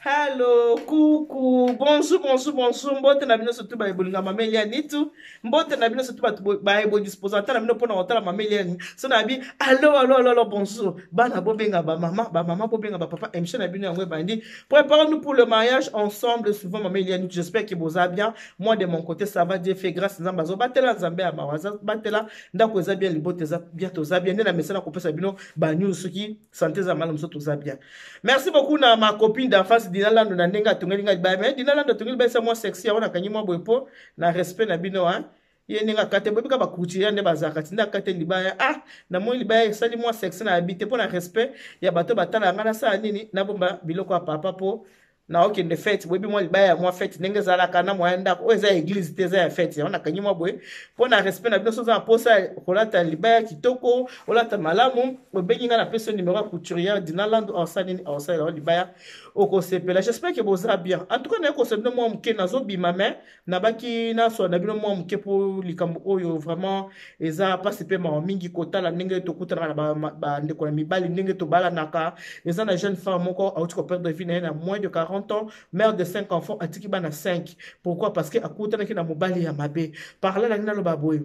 Hello, coucou, bonjour, bonjour, bonjour. Mbote na bino surtout ba bolinga mama Eliane Nitu. Mbote na bino surtout bato ba bo disposer ata na bino pona kotala mama Eliane. So na bi allo allo allo allo bonjour. Bana bobenga ba mama, ba mama bobenga ba papa. Émission na bino yango ebandi. Préparons-nous pour le mariage ensemble souvent mama Eliane Nitu. J'espère que boza bien. Moi de mon côté ça va, Dieu fait grâce Nzambe azo batela Nzambe ya mawa. Batela ndako eza bien libote eza bien toza bien. Nde na mesana kopesa bino ba news soki santé eza malamu so toza bien. Merci beaucoup na ma copine d'enfance Dina Lando na ndenge atongeli ngai libaya. Mais Dina Lando atongeli libaya mwa sexy yango nakangi mwa boye po na respect na bino hein. Ye ndenge akate boyebi kaka bacouturier nde bazalaka ti nde akate libaya. Ah, namoni libaya esali mwa sexy na yabi te mpo na respect ya bato batala ngai nasala nini nabomba biloko ya papa po naokende fete boyebi mwa libaya ya mwa fete ndenge ezalaka na mwa ya ndako oyo eza ya eglise te eza ya fete yango nakangi mwa boye mpo na respect na bino so oza na mposa kolata libaya kitoko olata malamu obengi ngai napesi yo numero ya couturière Dina Lando aosala nini aosalela yo libaya okosepela. J'espère que boza bien. En tout cas naye kosala bino mwa moke nazobima mais nabaki naswa na bino mwa moke mpo likambo oyo vraiment eza mpasi mpe mawa mingi kotala ndenge tokutanaka na bandeko na mibali ndenge tobalanaka. Eza na jeune femme moko auti koperdre vie na ye na moins de 40 ans, mère de 5 enfants, atiki bana 5. Pourquoi? Parce que akutanaki na mobali ya mabe. Par là nalingi naloba boye,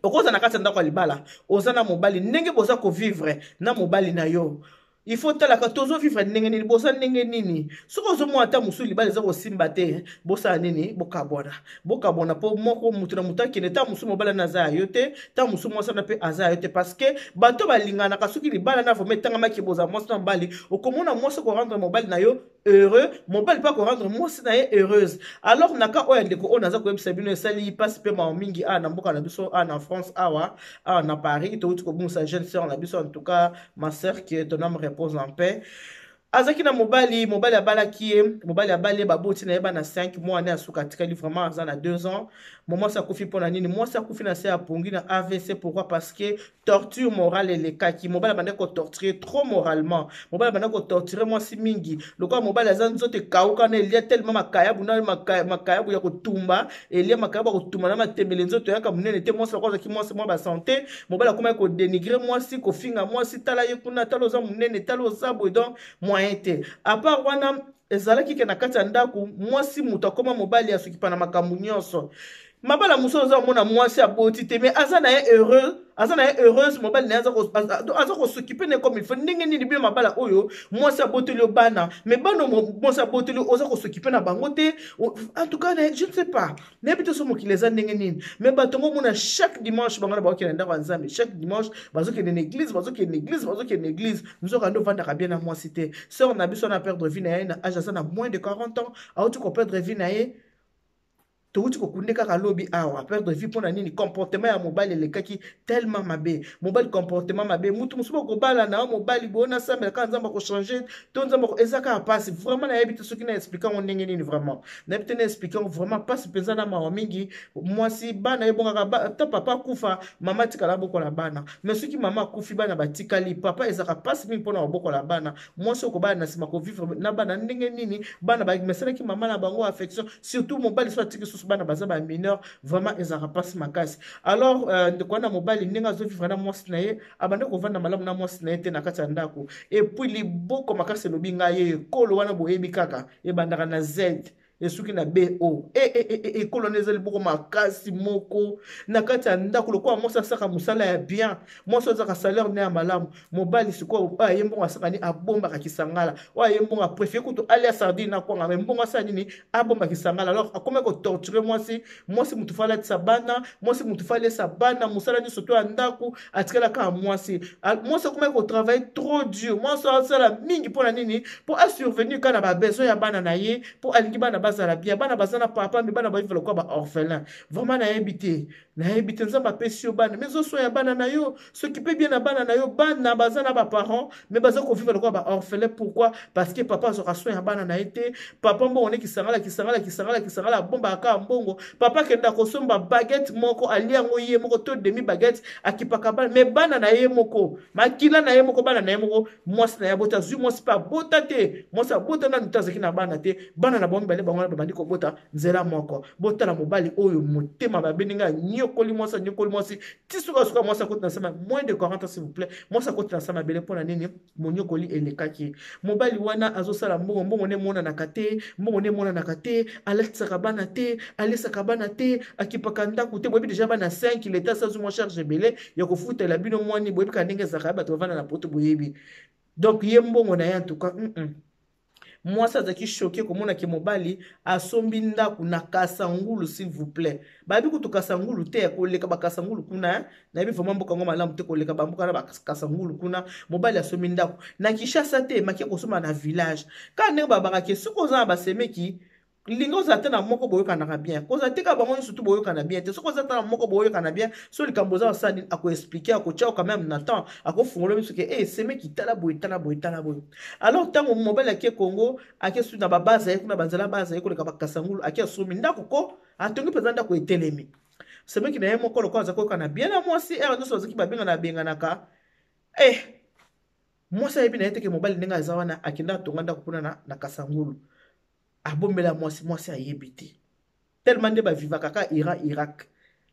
okoza na kati ya ndako ya libala, oza na mobali, ndenge boza kovivre na mobali na yo, il faut talaka tozovivre ndenge nini, boza ndenge nini. Soki ozomona ata mosusu libala eza kosimba te, bosala nini? Bokabwana, bokabwana mpo moko moto na moto akende. Ta mosusu mobali na aza ya yo te, ta mosusu mwasi wana mpe aza ya yo te, parce que bato balinganaka soki libala na vraimen etangamaki boza mwasi na mobali, okomona mwasi okorendre mobali na yo heureux, mobali mpe akorendre mwasi na ye heureuse. Alors na ka oyo ya ndeko oyo naza koyebisa bino esali mpasi mpe mawa mingi awa na mboka na biso, awa na France, awa awa na Paris, touti kobungisa jeune sœur na biso. En tout cas ma sœur, que ton âme repose en paix. Azalaki na mobali, mobali abalaki ye, mobali abali ye, baboti na ye bana 5, mwana asuka atikali vraiment aza na 2 ans. Mo mwasi akufi mpo na nini? Mwasi akufi na se ya pongi na AVC. Pourquoi? Parce que torture morale elekaki. Mobali abandaki kotorture trop moralement, mobali abandaki kotorture mwasi mingi. Lokola mobali aza nzoto ekauka na elia tellement makayabu na makayabu ya kotumba, elia makayabu ya kotumba na matembele, nzoto eyaka monene te. Mwasi lokola azalaki mwasi mwa basante, mobali akomaki kodenigre mwasi, kofinga mwasi, tala ye kuna, tala oza monene, tala oza boye. Donc moyen te. À part wana, ezalaki ke na kati ya ndako mwasi moto akoma mobali asukipa na makambo nyonso. Mabala mosusu oza komona mwasi aboti te, mais aza na ye heureux, aza na ye heureuse, mobali na ye aza kosokipe na ye comme il faut. Ndenge nini bino mabala oyo mwasi aboteli yo bana, mais bana mwasi aboteli yo oza kosokipe na bango te? En tout cas je ne sais pas, nayebi te so mokili eza ndenge nini, mais bato yango omona chaque dimanche bango na bakokende ndako ya Nzambe, chaque dimanche bazokende na église, bazokende na église, bazokende na église, nzoka nde ovandaka bien na mwasi te. Sœur na biso na perdre vie na ye na âge aza na moins de 40 ans, auti koperdre vie na ye, touti kokunde kaka lobi awa. Perdre vie mpo na nini? Comportement ya mobali elekaki tellement mabe. Mobali comportement mabe, mutu mosusu bakobala na yo mobali boye, nasambela kaka Nzambe akochange to Nzambe, eza kaka mpasi vraiment. Nayebi te soki na explike yango ndenge nini, vraiment nayebi te na explike yango. Vraiment mpasi mpenza na mawa mingi. Mwasi bana ebongaka ta papa akufa, mama atikala abokola bana, mais soki mama akufi, bana batikali papa, ezalaka mpasi mingi mpona kobokola bana. Mwasi okobala na nsima kovivre na bana ndenge nini? Bana bamesalaki mama na bango affection, surtout mobali so atiki susu bana baza bamineur, vraiment ezalaka mpasi makasi. Alors ndeko wana mobali, ndenge azovivre na mwasi na ye, abandi kovanda malamu na mwasi na ye te na kati ya ndako. Et puis liboko makasi elobi ngai ye ekolo wana boyebi kaka ebandaka na Z esuki na bo ekolo wana eza liboko makasi moko na kati ya ndako. Lokola mwasi asaka mosala ya bien, mwasi azaka salaire ne ya malamu, mobali sikoyo oyo aye mbongo asaka nini? Abombaka kisangala. Oyo aye mbongo aprefere kutu alia sardine na kwanga, mais mbongo asala nini? Abomba kisangala. Alors akomi kotorture mwasi. Mwasi motu fa alatisa bana, mwasi motu fa alesa bana, mosala nyonso to ya ndako atikala kaka mwasi. Mwasi akomaki kotravaille trop dur, mwasi asala mingi mpo na nini? Mpo asurvenir kaka na babesoin ya bana na ye, mpo alingi bana bazala bien. Bana baza na papa, mais bana baviva lokola baorphelin. Vraiment nayebi te, nayebi te. Nzambe apesi yo bana, mais ozosoya ya bana na yo, s'occupe bien na bana na yo. Bana baza na baparent, mais baza kovivre lokola baorphelin. Pourquoi? Parce que papa azwaka soin ya bana na ye te. Papa mbongo ne kisangala, kisangala, kisangala, kisangala, abombaka kaka mbongo. Papa akenda kosomba baguette moko, alia yango ye moko to demi baguette, akipaka bana, mais bana na ye moko, makila na ye moko, bana na ye moko, mwasi na ye abota, azwi mwasi mpe abota te, mwasi abota nanu te, azalaki na bana te, bana na bango mibale bango. bango wana babandi kobota nzela moko. Botala mobali oyo motema mabe ndenge anyokoli mwasi, anyokoli mwasi ti sukasuka mwasi akoti na sama, moins de 40 ans s'il vous plaît, mwasi akoti na sama mabele. Mpo na nini? Monyokoli elekaki. Mobali wana azosala mbongo, mbongo nde emonanaka te, mbongo nde emonanaka te, alatisaka bana te, alesaka bana te, akipaka ndako te. Boyebi deja bana 5, leta asazwi mwa charge ebele ya kofutela bino mwani. Boyebi kaka ndenge ezalaka ya bato bavanda na poto, boyebi. Donc ye mbongo na ye en tout cas, Mwasi azalaki choqué komona ke mobali asombi ndako na Kasangulu, s'il vous plaît. Bayebi kutu Kasangulu te, koleka bakasangulu kuna, nayebi vraiment mboka yango malamu te, koleka bamboka na bakasangulu kuna. Mobali asombi ndako na Kinshasa te, maki kosomba na village. Kaka ndenge babaka ke soki oza na basemeki, linga ozala te na moko boyokanaka bien, kozala te kaka bango nyonso tu boyokana bien te. Soki oza ta na moko boyokana bien, so likambo oza osala nini, akoexpliquer, akotia quand même na temps, akofungola miso ke e semeki, tala boye, tala boye, tala boye. Alors ntango mobali ake Congo, ake su na babase ye kuna, banzela base ye koleka bakasangulu, ake asombi ndako ko atongi mpenza ndako etelemi. Semeki na ye moko lokola aza koyokana bien na mwasi, ere nyonso bazalaki babengana, abenganaka. Eh, mwasi ayebi na ye teke mobali ndenge aza wana, akenda atonga ndako kuna na Kasangulu, abombela mwasi. Mwasi ayebi te, tellement nde bavivaka kaka Iran, Irak.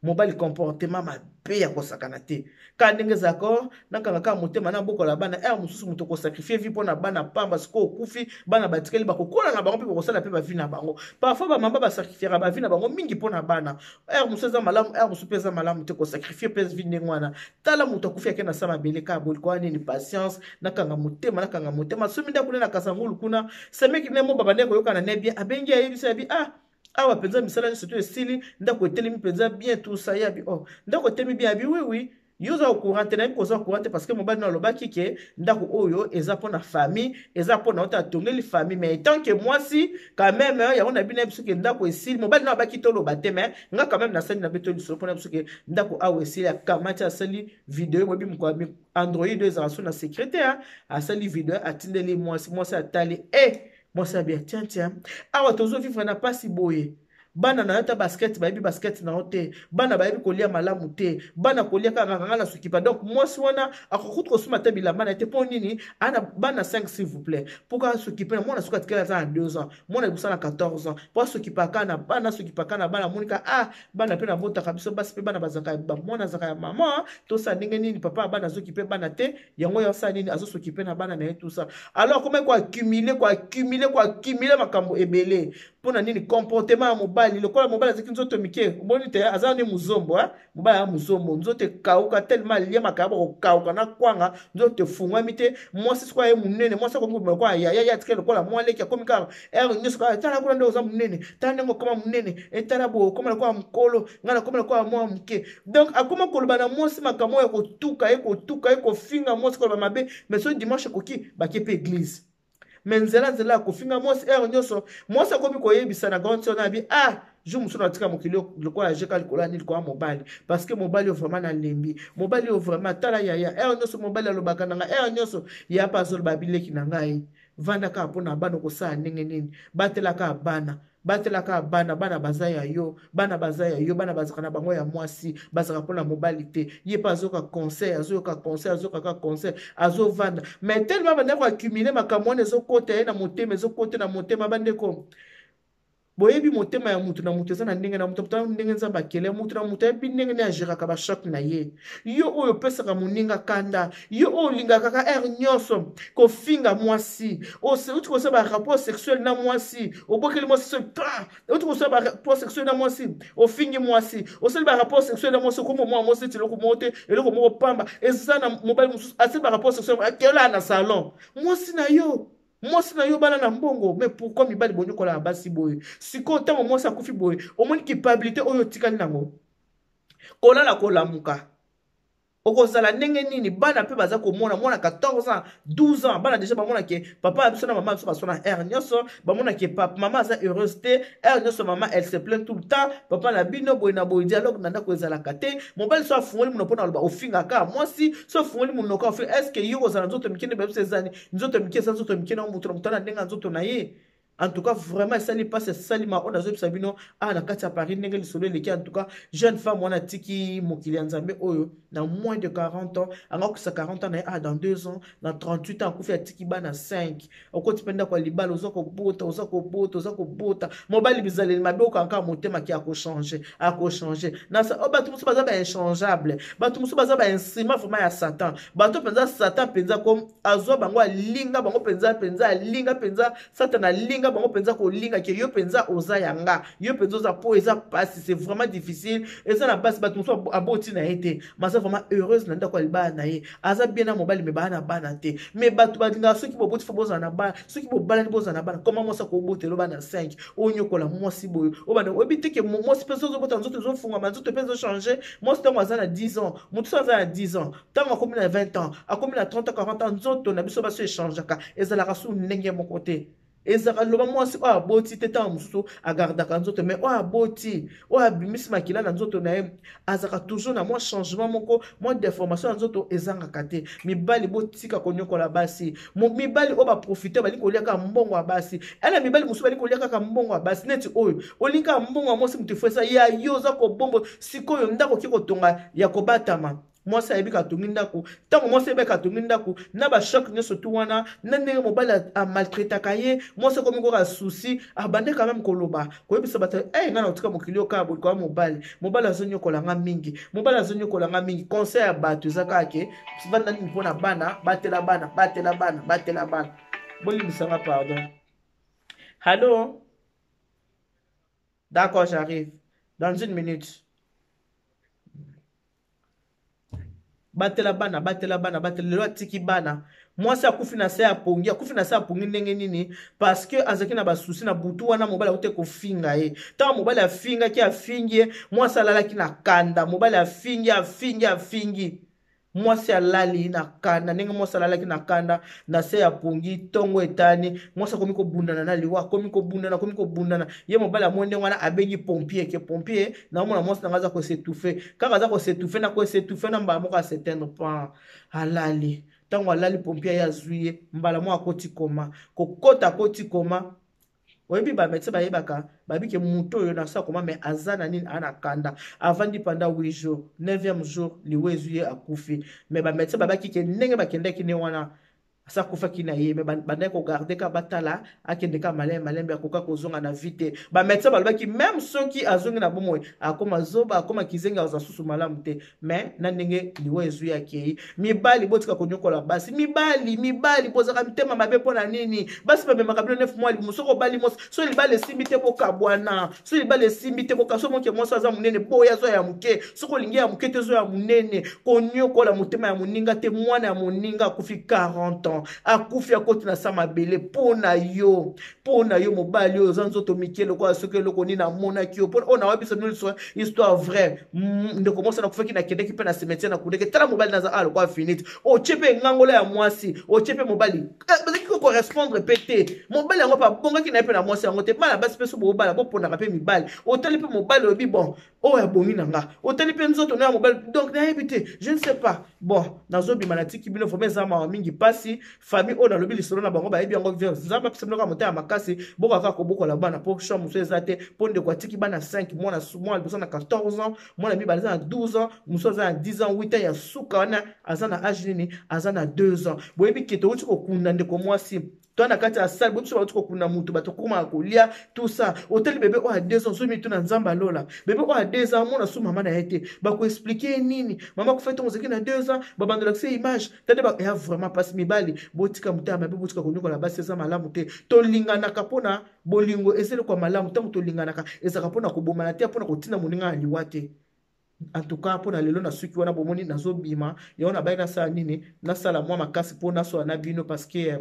Mobali comportement mabe ya kosakana te. Kaka ndenge ezalaka, nakanga kaka motema, nabokola bana. Ere mosusu moto kosacrifier vie mpo na bana pamba. Sikoyo okufi, bana batikali, bakokola na bango mpe bakosala mpe bavie na bango. Parfois bamama basacrifiaka bavie na bango mingi mpo na bana. Ere mosusu eza malamu, ere mosusu mpe eza malamu te kosacrifier mpe vie ndenge wana. Tala moto akufi, ake na sa mabele kaka boye. Kwa nini? Patience, nakanga motema, nakanga motema. Somi ndako nde na Kasangulu kuna, semeki ne mo babandeki koyokana ne bien, abengi, ayebisi, abi: "Ah, awa mpenza misala nyonso to esili, ndako etelemi mpenza bien, tout ça." Ye abi: "Oh, ndako etelemi bien?" Abi: Oui, yo oza courant te, nayebi koza courant te, parce que mobali no alobaki ke ndako oyo eza mpona famille, eza mpona ota atongeli famille. Mais tant que mwasi quand même, yango na bino biso ke ndako esili, mobali no abaki toloba te, mais nga quand même nasali na beto lisolo mpona biso ke ndako awa esili." Akamati, asali video. Boyebi mokolo Android oyo ezala so na secret te. Asali video, atindeli mwasi. Mwasi atali e mwasi abi: "Tiens, tiens, awa tozovivre na mpasi boye, bana na yo ta basket, bayebi basket na yo te, bana bayebi kolia malamu te, bana kolia kaka nga na sukipa." Donc mwasi wana akokuti kosomba te bilamba na ye te. Mpo nini? Ana bana 5, s'il vous plaît, mpo kaka sokipe na mwana. Soki atikali aza na 2 ans, mwana liboso na 14 ans, mpo asokipaka na bana, asokipaka na bana. Amonika: "Ah, bana mpe nabotaka biso basi mpe bana bazalaka, bamwana azalaka ya mama, tosala ndenge nini? Papa ya bana azokipe bana te, yango oyo asala nini, azosokipe na bana na ye, tout ça." Alors komai koaccumuler, koaccumuler, koaccumuler makambo ebele. Mpo na nini? Comportement ya mobali. Lokola mobali azalaki nzoto mike, omoni te aza nde mozombo. Mobali ya mozombo, nzoto ekauka tellement aliamaka ya bakokauka na kwanga, nzoto efungwami te. Mwasi sikoyo aye monene, mwasi akomi kobima lokola yaya, ye atikali lokola mwa leki. Akomi kaka ere nyonso kaka: "Tala kuna nde oza monene, tala ndenge okoma monene, etala boye, okoma lokola mokolo, ngai nakoma lokola mwa moke." Donc akoma koloba na mwasi makambo oyo kotuka ye, kotuka ye, kofinga mwasi, koloba mabe. Mais so dimanche ekoki, bake mpe église, mais nzela nzela ya kofinga mwasi ere nyonso. Mwasi akomi koyebisa na grande sœur na abi: "Ah, jour mosusu natika mokili lokola jeka likolo ya nini, likolo ya mobali, parce que mobali oyo vraiment nalembi mobali oyo vraiment. Tala yaya, ere nyonso mobali alobaka na ngai, ere nyonso ya mpe azoloba bileki na ngai. Vanda kaka mpo na bana, okosala ndenge nini? Batelaka bana, batelaka bana, bana baza ya yo, bana baza ya yo, bana bazalaka na bango ya mwasi, bazalaka mpona mobali te." Ye mpe azoyoka conseil, azoyoka conseil, azokaka conseil, azovanda. Mais tellement bandeko accumuler makambo wana, ezokota ye na motema, ezokota na motema. Bandeko, boyebi motema ya mutu na mutu eza na ndenge na mutu, mutu ndenge Nzambe akele mutu na mutu, ayebi ndenge nde agéraka bachoc na ye. Yo oyo opesaka moninga kanda, yo oyo olingaka kaka heure nyonso kofinga mwasi, outi kosala barapport sexuel na mwasi, obokeli mwasi, so outi kosala barapport sexuel na mwasi, ofingi mwasi, osali barapport sexuel na mwasi, okoma mwa mwasi eti eloko moko te, eloko moko pamba. Eza na mobali mosusu asali barapport sexuel, akela na salon, mwasi na yo, mwasi na yo, bana na mbongo. Mais pourquoi mibali bonyokola na basi boye? Sikoyo ntango mwasi akufi boye, omoni culpabilité oyo otikali nango, kolala kolamuka okozala ndenge nini? Bana mpe baza komona, mwana 14 ans, 12 ans, bana deja bamona ke papa ya biso na mama biso baswana heure nyonso, bamona ke mama aza heureuse te heure nyonso, mama elle se plaint tout le temps, papa na bino boye na boye, dialogue na ndako ezalaka te. Mobali so afungoli monoko mpona aloba, ofingaka mwasi. So afungoli monoko, ofinga. Est ce que yo kozala nzoto mike nde babiso ezani nzoto mike? Eza nzoto mike na moto na moto na ndenge ya nzoto na ye. En tout cas, vraiment esali mpasi, esali ma oyo nazoyebisa bino awa na kati ya Paris, ndenge lisolo eleki. En tout cas, jeune femme wana atiki mokili ya Nzambe oyo na moins de 40 ans. Anga akokisa 40 ans na ye ah, dans 2 ans, na 38 ans akufi, atiki bana 5. Okoti mpe ndako ya libala, oza kobota, oza kobota, oza kobota, mobali bizaleli mabe, okanga motema ke akochange, akochange. Oh, bato mosusu baza bainchangeable, bato mosusu baza bainstrument vraiment ya Satan. Bato mpenza, Satan mpenza ko azwa bango, alinga bango mpenza mpenza, alinga mpenza Satan, alinga bango mpenza, kolinga ke yo mpenza oza yanga, yo mpenza oza, po eza pasi, c'est vraiment difficile, eza na basi. Bato mosusu aboti na ye te, maza vraiment heureuse na ndako ya libala na ye, aza bien na mobali, me baa na bana te. Me bato balingaka soki boboti, fo bozala na bana, soki bobalani bozala na bana. Koma mwasi akobotela bana 5, onyokola mwasi boye, obanda oyebi te ke mwasi mpe ozobota, nzoto ezofungwama, nzoto mpe ezochange. Mwasi ntango aza na 10 ans, moto so aza na 10 ans, ntango akomi na 20 ans, akomi na 30 ans, 40 ans, nzoto na biso baso echangeaka, ezalaka su ndenge moko te. Ezalaka loba mwasi oyo aboti te, ntango mosusu agardaka nzoto, mais oyo aboti, oyo abimisi makila na nzoto na ye, azalaka toujours na mwa changement moko, mwa déformation ya nzoto ezangaka te. Mibali, botika konyokola basi. Mibali oyo baprofite, balingi kolia kaka mbongo ya basi. Ena mibali mosusu balingi kolia kaka mbongo ya basi, neti oyo olingi kaka mbongo ya mwasi, moto efo esa ya yo, oza kobombo. Sikoyo ndako oki kotonga ya kobatama, mwasi ayebi katongi ndako. Ntango mwasi ayebi katongi ndako na bachoc nyonso tu wana, na ndenge mobali amaltraitaka ye, mwasi akomi koka susi, abande quand même koloba, koyebisa bato: hey, ngai nakotika mokili oyo kaka boye. Mobali, mobali azonyokola nga mingi, mobali azonyokola nga mingi. Conseil ya bato eza kaka ke vanda nini mpo na bana, batela bana, batela bana, batela bana. Bolimbisanga, pardon. Hallo, d'accord, j'arrive dans une minute. Batela bana, batela bana, batela. Lelo atiki bana, mwasi akufi na se ya pongi. Akufi na se ya pongi ndenge nini? Parce que azalaki na basusi na butu wana, mobali akute kofinga ye. Ntango mobali afingaki, afingi ye, mwasi alalaki na kanda. Mobali afingi, afingi, afingi, mwasi alali na kanda. Ndenge mwasi alalaki na kanda na se ya pongi, ntongo etani, mwasi akomi kobundana na liwa, akomi kobundana, akomi kobundana. Ye mobali amoni ndenge wana, abengi pompier ke pompier, naomona mwasi nanga aza kos'étouffer kaka, aza kos'étouffer na kos'étouffer, na mbala moko as'éteindre pan, alali. Ntango alali, pompier ye azwi ye, mbala moko akoti coma. Kokota, akoti coma. Oyebi, bamédecin bayebaka, bayebi ke moto oyo na sa coma, mais aza na nini? Aa na kanda. Avandi pendant 8 jours, 9e jour liwa ezwi ye, akufi. Mais bamédecin babaki ke ndenge bakendaki ne wana, asa akufaki na ye, mais bandaki kogarder ka, batala akende ka malembe malembe, akoka kozonga na vie te. Bamédecin balobaki même soki azongi na bomoi, akoma zoba, akoma kizengi, akozwa susu malamu te. Mais na ndenge liwa ezwi, akei. Mibali, botika konyokola basi. Mibali, mibali, bozalaka mitema mabe mpo na nini? Basi bamemaka bino 9 mois libumu. Soki obali mwasi, so libala esimbi te, bokabwana. So libala esimbi te, boka. So moke, mwasi aza monene, boya azwa ya moke. Soki olingi ya moke te, ezwa ya monene. Konyokola motema ya moninga te. Mwana ya moninga akufi 40 ans, akufi, akoti na sa mabele mpo na yo, mpo na yo mobali oyo oza nzoto mike lokola soki eloko nini. Amonaki yo oyo nawabiso bino histoire vraie. Ndeko mwasi nakufaki, nakendeki mpe na cimetière, nakundeki. Tala mobali naza awa lokola finite, otie mpe ngangola ya mwasi, otie mpe mobali, bazalaki kocorrespondre mpe te. Mobali yango mpe abongaki na ye mpe na mwasi yango te. Bana basi mpe, so bobala, boponaka mpe mibali. Otali mpe mobali, oyebi, bon, oyo abongi na nga, otali mpe nzoto na ya mobali. Donc nayebi te, je ne sais pas. Bon, nazobima, natiki bino. Vraiment eza mawa mingi, mpasi. Famille oyo nalobi lisolo na bango, bayebi yango. Nzambe apesa bino kaka motema makasi, bokaka kobokola bana, mpo champ mosusu eza te, mpo ndeko atiki bana 5. Mwana, mwana liboso na 14 ans, mwana mibale aza na 12 ans, mosusu aza na 10 ans, 8 ans, ya suka wana aza na age nini? Aza na 2 ans. Boyebi ke touti kokunda ndeko mwasi to na kati ya salle. Boyebi so bauti kokunda mutu, bato komaka kolia, tout ça. Otali bebe oyo ya 2 ans, ozomi tuna: Nzambe alola, bebe oyo ya 2 ans amona su mama na ye te, bakoexpliquer ye nini? Mama akufa ntongo ozalaki na 2 ans, babandolakisa image tande ya vraiment mpasi. Mibali, botika motema mabe, botika konyokola basi, eza malamu te. Tolinganaka mpona bolingo, eza eloko ya malamu. Ntango tolinganaka, ezalaka mpona kobomana te, mpona kotinda moninga na liwa te. En tout cas, mpona lelo na suki wana, bomoni nazobima yango, nabai nasala nini, nasala mwa makasi mpo nasola na bino, parce que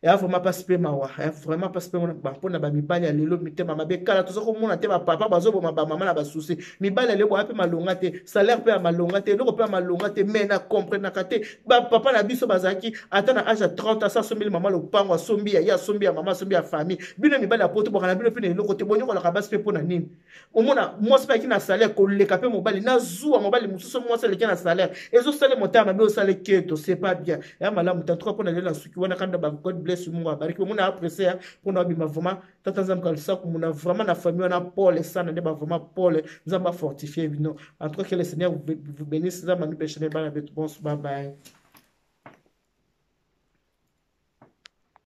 eya vraiment mpasi mpe mawa, eya vraiment mpasi mpe mpona bamibali ya lelo, mitema mabe. Kala toza komona te bapapa bazoboma bamama na basusi. Mibali ya lelo boya mpe malonga te, salaire mpe ya malonga te, eloko mpe ya malonga te. Mais na comprenaka te, bapapa na biso bazalaki ata na age ya 30, asa asombeli mama lopango, asombi ya ye, asombi ya mama, asombi ya famille. Bino mibali ya poto, bokana bino mpe na eloko te, bonyokolaka basi mpe mpo na nini? Omona mwasi mpe ayaki na salaire koleka mpe mobali, nazuwa mobali mosusu. Mwasi aleki na salaire, ezosala motema mabe, osala keto, c'est pas bien, ya malamu te. En tout cas, mpona lelo na suki wana kanda ba God bless. bless you. Mungu abariki. Omona apresse mpona abima vraiment. Tata Nzambe kalisa komona vraiment na famille wana, pole sana nde ba vraiment pole. Nzambe afortifie bino. En tout cas, que le Seigneur vous bénisse. Nzambe anubeshane bana betu. Bonso, bye bye.